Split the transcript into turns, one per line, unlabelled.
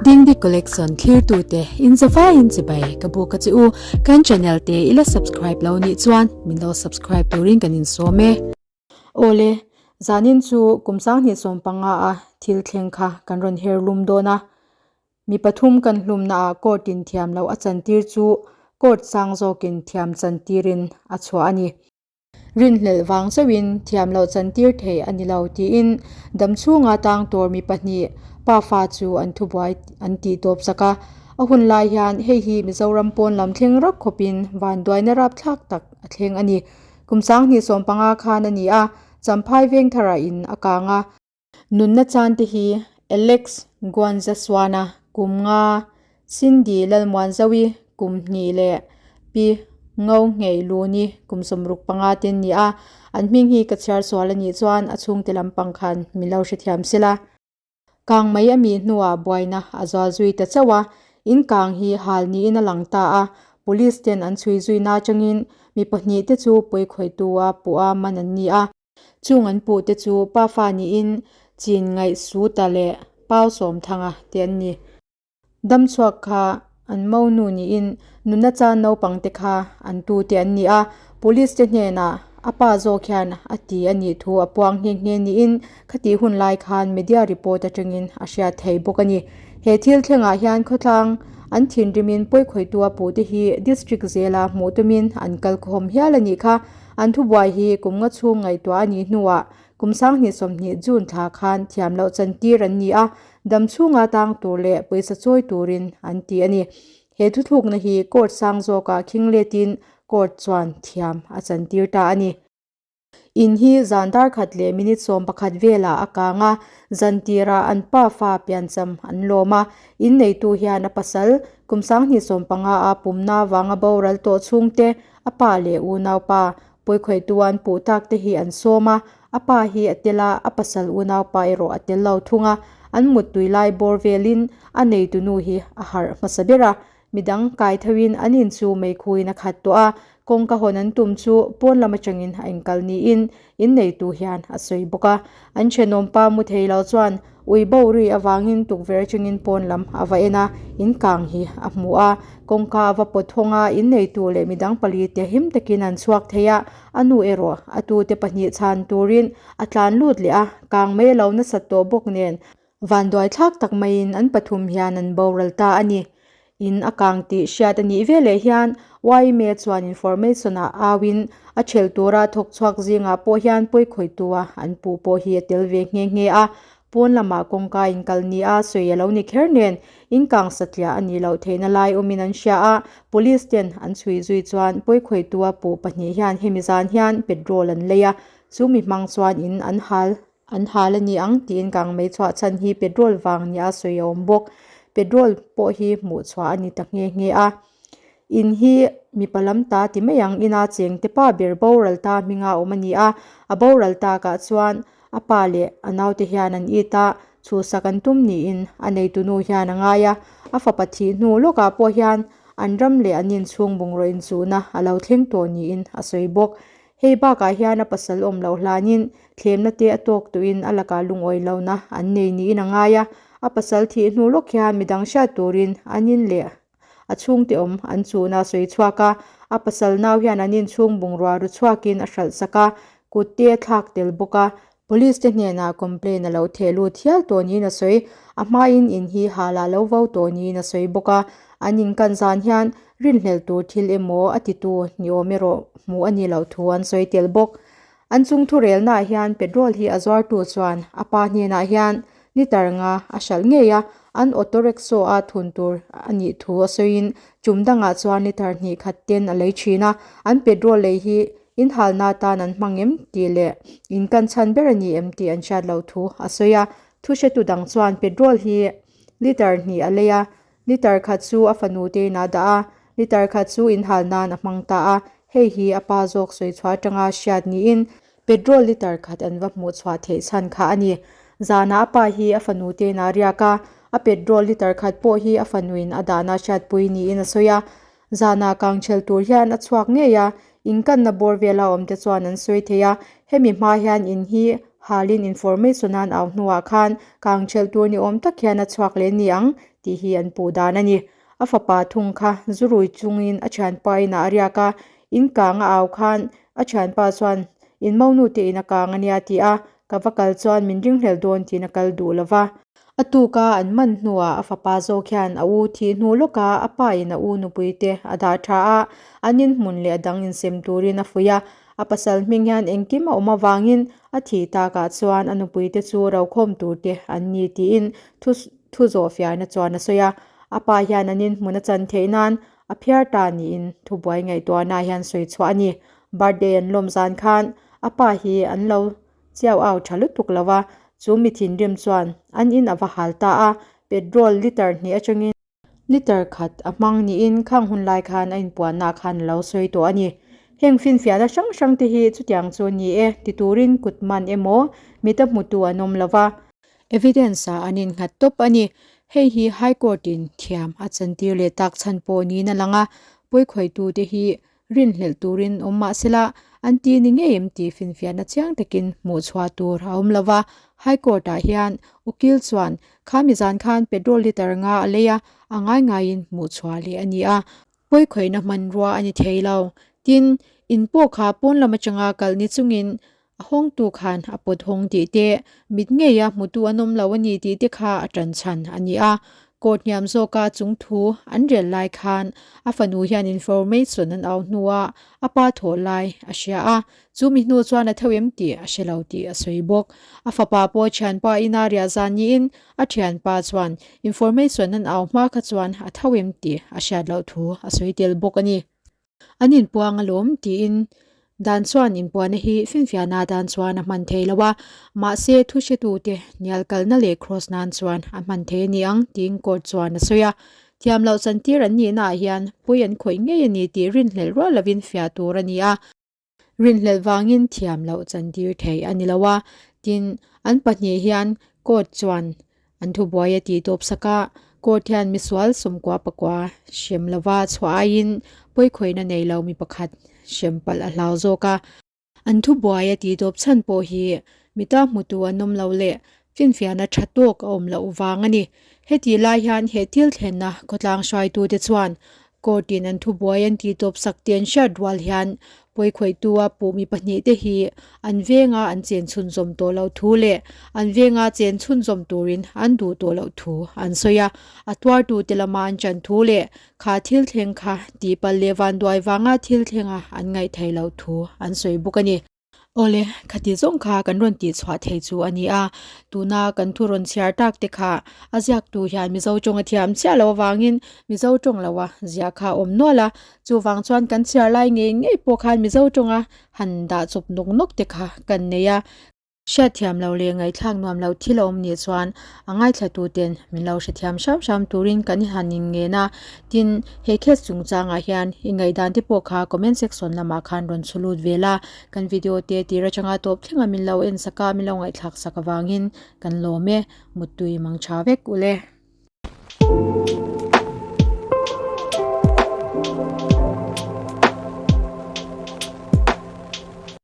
Dingdi Collection thlirtute in zavaiin chibai ka buk a che u. Kan channel te i la subscribe lo nih chuan min lo subscribe turin kan insawm e. Awle, zanin chu kum sanghnih 15 a thil thleng kha kan rawn her lum dawn a. Mi pathum kan hlumna ah court in thiam loh a chantir chu court sang zawkin thiam chantirin a chhuah a ni. Rinhlelh vang chauhin thiam loh chantir theih a ni lo tiin damchhunga tang tur mi pahnih pafa chu an thubuai an tih tawp sak a. A hun lai hian hei hi Mizoram pawn lam thleng rak khawpin vanduaina rapthlak tak a thleng a ni. Kum 2015 khan a ni a, Champhai Vengthara in a kang a. Nunna chan te hi Alex Guanzasuana kum nga, Cindy Lalmuanzawi kum hnih leh Pi Ngo Nghei Luni kum 65 te an ni a. An hming hi ka chhiar sual a nih chuan a chhungte lampang khan min lo hrethiam sela. Kang mai a mi hnuah buaina a zual zui ta chauh a, in kang hi hal niin a lang ta a, Police ten an chhui zuina atangin mi pahnih te chu pawikhawihtu a puh a man an ni a. Chung an puh te chu pafa niin Chin Ngaih Suta leh Pau Sawmthanga te an ni. Damchhuak kha an monu niin nuna chan naupang te kha an tu te an ni a, Police te hnenah a pa zawk hian a ti a nih thu a puang nghe nghe niin khatih hun lai khan media report atangin a hriat thei bawk a ni. He thil thlengah hian khawtlang an thinrimin pawikhawihtu a puh te hi district zela hmuh tumin an kalkhawm hial a nih kha. An thubuai hi kum nga chhung ngaihtuah a nih hnuah kum 2020 June thla khan thiam loh chantir an ni a, dam chhunga tang tur leh pawisa chawi turin an ti a ni. He thuthlukna hi court sang zawkah khing letin court chuan thiam a chantir ta a ni. In hi zan dar khat leh minute 11 velah a kang a, zan tirah an pa fa piancham an lawm a, in neitu hian a pasal kum 2015 a pumna avanga boral tawh chhungte A pa leh unaupa pawikhawihtu an puh tak te hi an sawm a, a pa hi a tel a, a pasal unaupa erawh a tel lo thung a, an muttui lai bawr velin a neitu nu hi a harh hmasa ber a, midang kai thoin an in chu meikhuin a khat tawh a, kawngka hawn an tum chu pawn lam atangin a inkal niin in neitu hian a sawi bawk a. An thenawmpa mu thei lo chuan ui bo ri avangin tukverh atangin pawn lam a va en a, in kang hi a hmu a. Kawngka a va pawt hawng a, in neitu leh midang pali te him takin an chhuak thei a, a nu erawh a tute pahnih chhan turin a tlan lut leh a, kang mai a lo nasat tawh bawk nen Vanduai thlak tak maiin an pathum hian an boral ta a ni. In a kang tih hriat a nih veleh hian yma chuan information ah auin a ṭhelh tura thawk chhuak zingah pawh hian pawikhawihtua an puh pawh hi a tel ve nghe nghe a. Pawn lamah kawngka inkal ni a sawi a lo ni kher nen in kang satliah a nih loh theihna lai awmin an hria a. Police ten an chhui zui chuan pawikhawihtua puh pahnih hian hemi zan hian petrol an lei a, chu mi hmang chuan in an hal An hal a ni ang tiin kang mei chhuah chhan hi petrol vang nia sawi a awm bawk. Petrol pawh hi hmuh chhuah a ni ta nghe nghe a. In hi mipa lam ta ti mai ang ina cheng te pa ber boral ta hminga awm a ni a. A boral takah chuan a pa leh a naute hian an it a, chhuhsak an tum niin a neitu nu hian a ngai a. A fapa thih hnu lawkah pawh hian an ram leh an inchhung bungraw inchuhna a lo thleng tawh niin a sawi bawk. Hei bakah hian a pasal awm loh hlanin thlemna te a tawk tuhin a lakah lungawi lohna an nei niin a ngai a, a pasal thih hnu lawk hian midang hriat turin an in leh a chhungte awm an chuhna a sawi chhuak a, a pasal nau hian an inchhung bungrua ru chhuakin a hralh sak a, kut te a thlak tel bawk a. Police te hnenah complaint a lo theh lut hial tawh niin a sawi. A hmain in hi hal ah lo vo tawh niin a sawi bawk a. An inkan zan hian rinhlelh tur thil emaw a titu ni awm erawh hmuh a nih loh thu an sawi tel bawk. An chung thurelnaah hian petrol hi a zuartu chuan a pa hnenah hian litre nga a hralh ngei a, an auto rickshaw a thun tur a nih thu a sawiin tum dangah chuan litre hnih khat ten a lei thin a. An petrol lei hi Inhalna atan an hmang em tih leh in kan chhan ber a ni em tih an hriat loh thu a sawi a. Thuhretu dang chuan petrol hi litre hnih a lei a, litre khat chu a fanu te inah a dah a, litre khat chu inhal nan a hmang ta a, hei hi a pa zawk sawi chhuah atanga hriat niin petrol litre khat an va hmuh chhuah theih chhan kha a ni. Zanah a pa hi a fanu te inah a riak a, a petrol litre khat pawh hi a fanuin a dahna hriatpui niin a sawi a. Zanah kangchhel tur hian a chhuak ngei a, in kanna bawr vela awmte chuan an sawi thei a, hemi hma hian in hi halin information an au hnuah khan kangchhel tur ni awm tak hian a chhuak leh ni ang. tih hi an puh dan a ni. A fapa thung kha zu rui chungin a thianpa inah a riak a, in kang a au khan a thianpa chuan in monu te in a kang a nia ti a, ka va kal chuan min ringhlel dawn tiin a kal duh lo va. A tuka an man hnuah a fapa zawk hian a u thih hnu lawka a pa in a u nupui te a dah tha a, an inhmun leh a dang insem turin a fuih a. A pasal hming hian engkim a awm avangin a thih takah chuan a nupui te chu rokhawm tur te an ni tiin thu thu zawh fiahna chuan a sawi a. A pa hian an inhmun a chan theih nan a phiar ta niin thubuai ngaihtuahna hian sawi chhuah a ni. Birthday an lawm zan khan a pa hi an lo Chiau au tha lutuk lo a, chu mi thinrim chuan an in a va hal ta a, petrol litre hnih atangin litre khat a hmang niin khang hun lai khan a inpuanna khan a lo sawi tawh a ni. Heng finfiahna hrang hrang te hi chutiang chu ni e ti turin kut man emaw mit a hmutu an awm lo va, evidence ah an innghat tawp a ni. Hei hi High Court in thiam a chantir leh tak chhan pawh niin a lang a, pawikhawihtu te hi Rinhlelh turin awm mah sela, an ti ni ngei em tih finfiahna chiang takin hmuh chhuah tur a awm lo va. High Court-ah hian ukil chuan khami zan khan petrol litre nga a lei a, a ngai ngaiin hmuh chhuah leh a ni a. Pawikhawihna hmanrua a ni thei lo. Tin, in pawh kha pawn lam atanga kalh ni chungin A hawngtu khan a pawt hawng tih te, mit ngeia hmutu an awm lo a ni tih te kha a ṭan chhan a ni a. Court hniam zawka chung thu an rel lai khan a fanu hian information an au hnua a pa thawh lai a hria a, chu mi hnu chuan a tho em tih a hre lo tih a sawi bawk. A fapa pawh thianpa ina riah zan niin a thianpa chuan information an au hma kha chuan a tho em tih a hriat loh thu a sawi tel bawk a ni. An inpuang alawm tiin dan chuan inpuahna hi finfiahna atan chuan a hman thei lo a, mahse thu hretute hnial kalna leh cross nan chuan a hman thei a ni ang tiin court chuan a sawi a. Thiam loh chantir an nihnaah hian pui an khawih ngei a ni tih rinhlelh rual lovin fiah tur a ni a. Rinhlelh vangin thiam loh chantir theih a ni lo a, tin, an pahnih hian court chuan an thubuai a tih tawp sak a, court hian misual sawmkua pakua hrem lova chhuah aiin pawikhawihna nei lo mi pakhat hrem palh a hlau zawk a. An thubuai a tih tawp chhan pawh hi mita hmutu an awm lo leh finfiahna tha tawk a awm loh vang a ni. Hetih lai hian he thil thlenna khawtlang hruaitute chuan Court in an thubuai an tih tawp sak tih an hriat rual hian pawikhawihtu a puh mi pahnihte hi an venga an chen chhunzawm tawh loh thu leh an venga chen chhunzawm turin an duh tawh loh thu an sawi a. A tuartute lama an chan thu leh kha thil thleng kha tihpalh leh vanduai vanga thil thlenga an ngaih theih loh thu an sawi bawk a ni. Awle, khati zawng kha kan rawn tih chhuah thei chu a ni a, tuna kan thu rawn chhiar tak te kha a ziaktu hian Mizo tawng a thiam chiah loh avangin Mizo tawng loa ziah kha a awm nual a, chuvang chuan kan chhiar lai ngei ngei pawh khan Mizo tawnga han dah chawp nawk nawk te kha kan nei a. Hriatthiam loh leh ngaihthlak nuam loh thil a awm nih chuan a ngaithla tuten min lo hrethiam hram hram turin kan han inngen a, tin, he case chungchangah hian i ngaihdan te pawh kha comment section lamah khan rawn chhu lut ve la, kan video te tir atanga tawp thlenga min lo en sak a, min lo ngaihthlak sak avangin kan lawm e, muttui mang tha vek ule.